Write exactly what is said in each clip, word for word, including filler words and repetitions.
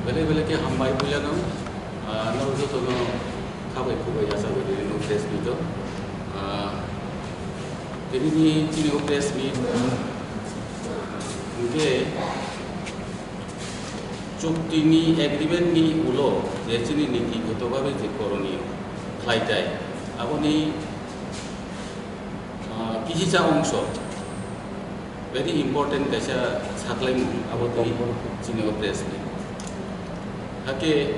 Belai belai khe hambai puilano, ah, norok jotono khabai khubai yachak bai tini no press meet o. Ah, tini ni chini o press meet, ah, hwnkhe chukti ni agreement ni ulo je chini niti goto bhabe je koroniyo khlai tai, aboni, ah, kisicha ongso. Very important kaisa saklaimung abo twi chini o press ni. Hakhe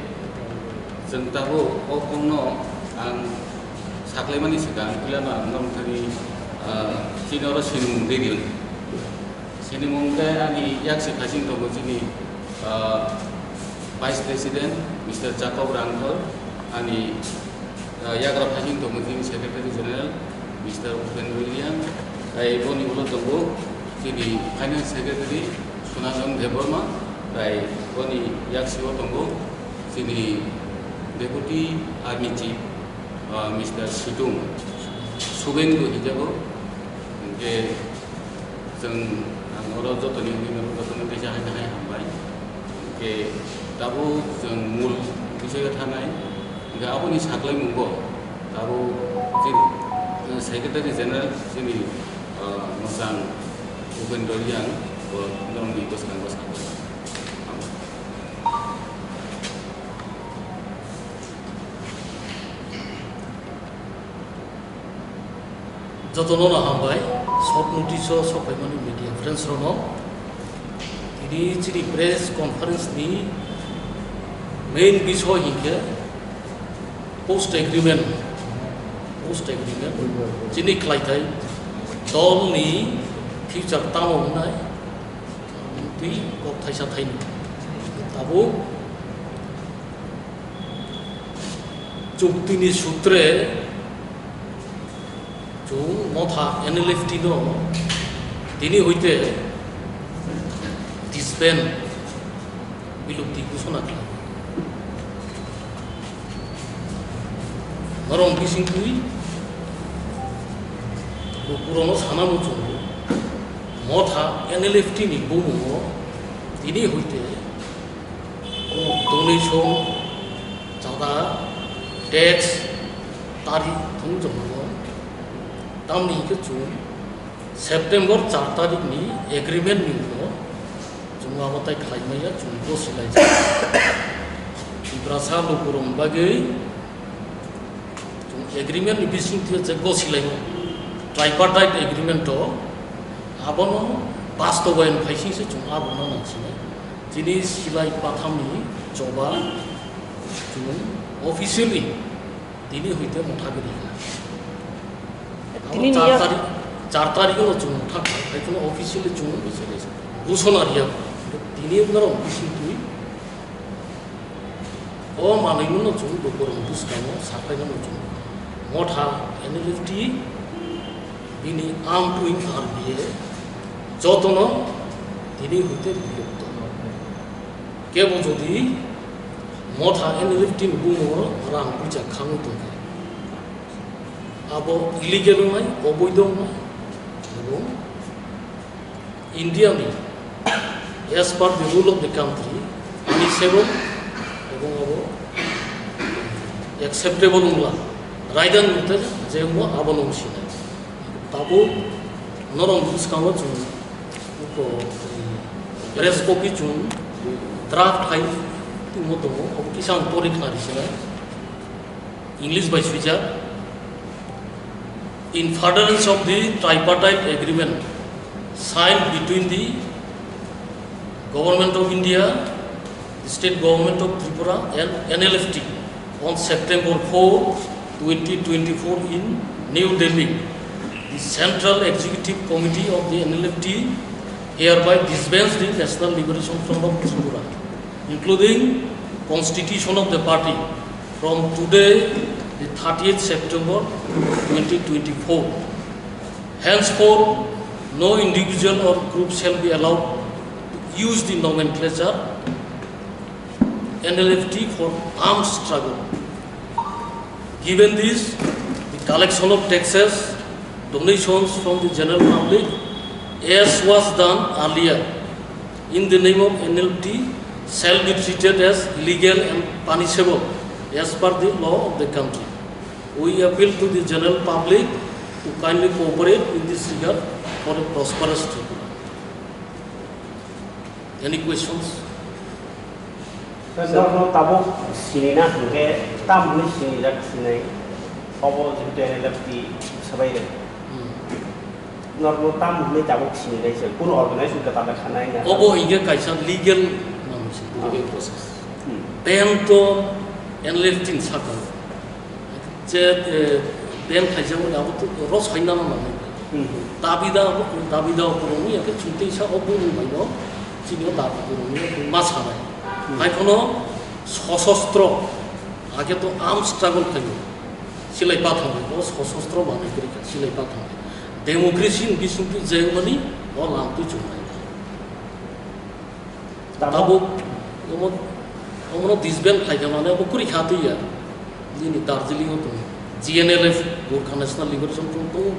chwng tabuk o kokno ang saklaimani swkang puilano ang norok thani, ah, chini oro sinimung twi rio. Sinimung khe ani yaksi phasing tongo chini, ah, Vice President Mister Jacob Rangthor, ani, ah, yagra phasing tongo chini Secretary General Mister Upendra Reang, tai boni ulo tongo chini Finance Secretary Sunanand Debbarma, tai boni yaksi o tongo chini Deputy Army Chief, ah, Mister Situng Subengdu hijago, hwnkhe chwng ang oro jotoni wngwi norok jotono teisa hai hai hambai. Hwnkhe tabuk chwng mul bisoyo thanai, hwnkhe aboni saklaimungo tabuk chini, eh, Secretary General chini, ah, mwchang Upendra Reang bo norokni bwskango saklai. Jotono no hambai, short notice o sokphaimani media friends rokno. Tini chini press conference ni main bisoy hinkhe post agreement, post agreement chini khlai thai dol ni future tamo wngnai twi kok thaisa thaini. Tabuk chukti ni sutre chwng motha N L F T no tini hoite disband, bilupti ghosona khlai. Norok bising twi lukurokno sana muchungo motha N L F T ni bumungo tini hoite donation, chada, tax, tari thung jongno. Tamni hingke chwng September char tarik ni agreement ni ulo chwng abo tai khlai maya, chwng gosi lai. Tiprasa lukurok bagwi chwng agreement ni bising twi je gosi lai, tripartite agreement to abono bastobayan phaising se chwng abono nang sinai. Chini silai pathamni choba chwng officially tini hoite motha giri kha. Tini char ni yak- tarik, char tarik o chwng motha kha, hai kheno officially chwng ghosona riya. Tini norok bising twi o manwi no chwng lukurok bwskango sapai no chwng motha N L F T bini amtwi R B A jotono tini hoite biyokto. Kebo jodi motha N L F T ni bumo rang puisa khangwi tongkha, abo illegal wngnai, oboidho wngnai, ebong India ni as per the rule of the country, punishable ebong abo acceptable wngla, raida ni je wngmo abono wngsinai. Tabuk norok bwskango chwng uko press copy chwng draft hai tongmo tongo, obo kisa ang pori khna risinai. English bai swijak, "In furtherance of the tripartite agreement signed between the Government of India, the State Government of Tripura and N L F T on September four, twenty twenty-four in New Delhi, the Central Executive Committee of the N L F T hereby disbands the National Liberation Front of Tripura, including constitution of the party, from today, the thirtieth September twenty twenty-four. Henceforth, no individual or group shall be allowed to use the nomenclature N L F T for armed struggle." Given this, the collection of taxes, donations from the general public, as was done earlier, in the name of N L F T, shall be treated as illegal and punishable as per the law of the country. We appeal to the general public to kindly cooperate in this regard for a prosperous Tripura. Any questions? Norokno tabuk sinina hwnkhe tam hwnwi sinijak sinai, obo jehetu N L F T sabai rw. Hmm. Norokno tam hwnwi tabuk sinilai se, kunu organization kwtal khanai na. Obo hingke kaisa legal manwi se. Legal process. Hmm. Ban to N L F T ni saka. Je, eh, ban khaijak wngkha abo to ros hai nana nangnai. Hmm. Dabi da, dabi da kwrwngwi ya khe chwng teisa o bumung bai no chini o dabi kwrwngwi ma sanai. Hmm. Hai phano sosostro, age to arm struggle khaio. Silai pathang bai, o sosostro manwi kwrwi kha, silai pathang bai. Democracy ni bisingtwi jengmani o lamtwi chumnai. Tamo? Tabuk omo, omono disband khlai kha mane omo kwrwi kha twi ya. Nini Darjeeling o tongo. G N L F, Gorkha National Liberation Front tongo.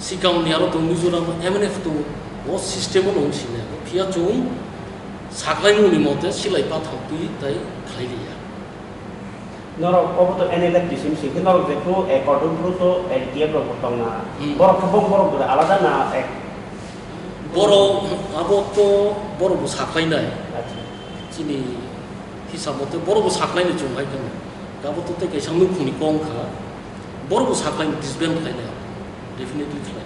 Sikam ni aro tongo Mizoram M N F tongo. O system o nung sine. Phiya chwng saklai muni mote silai pathang twi tai khlai liya. Norok obo to N L F T C M sing khe norok je phuru according phuru to L T F rok bo tong na. Hmm. Borok khe bong borok bo alada na ek. Borok abo to borok bo saklai nai. Acha. Chini hisab mote borok bo saklai ni chwng hai khe. Abo to tei kaisa nukhung ni kong kha. Borok bo saklai ni disband khlai nai. Definitely khlai.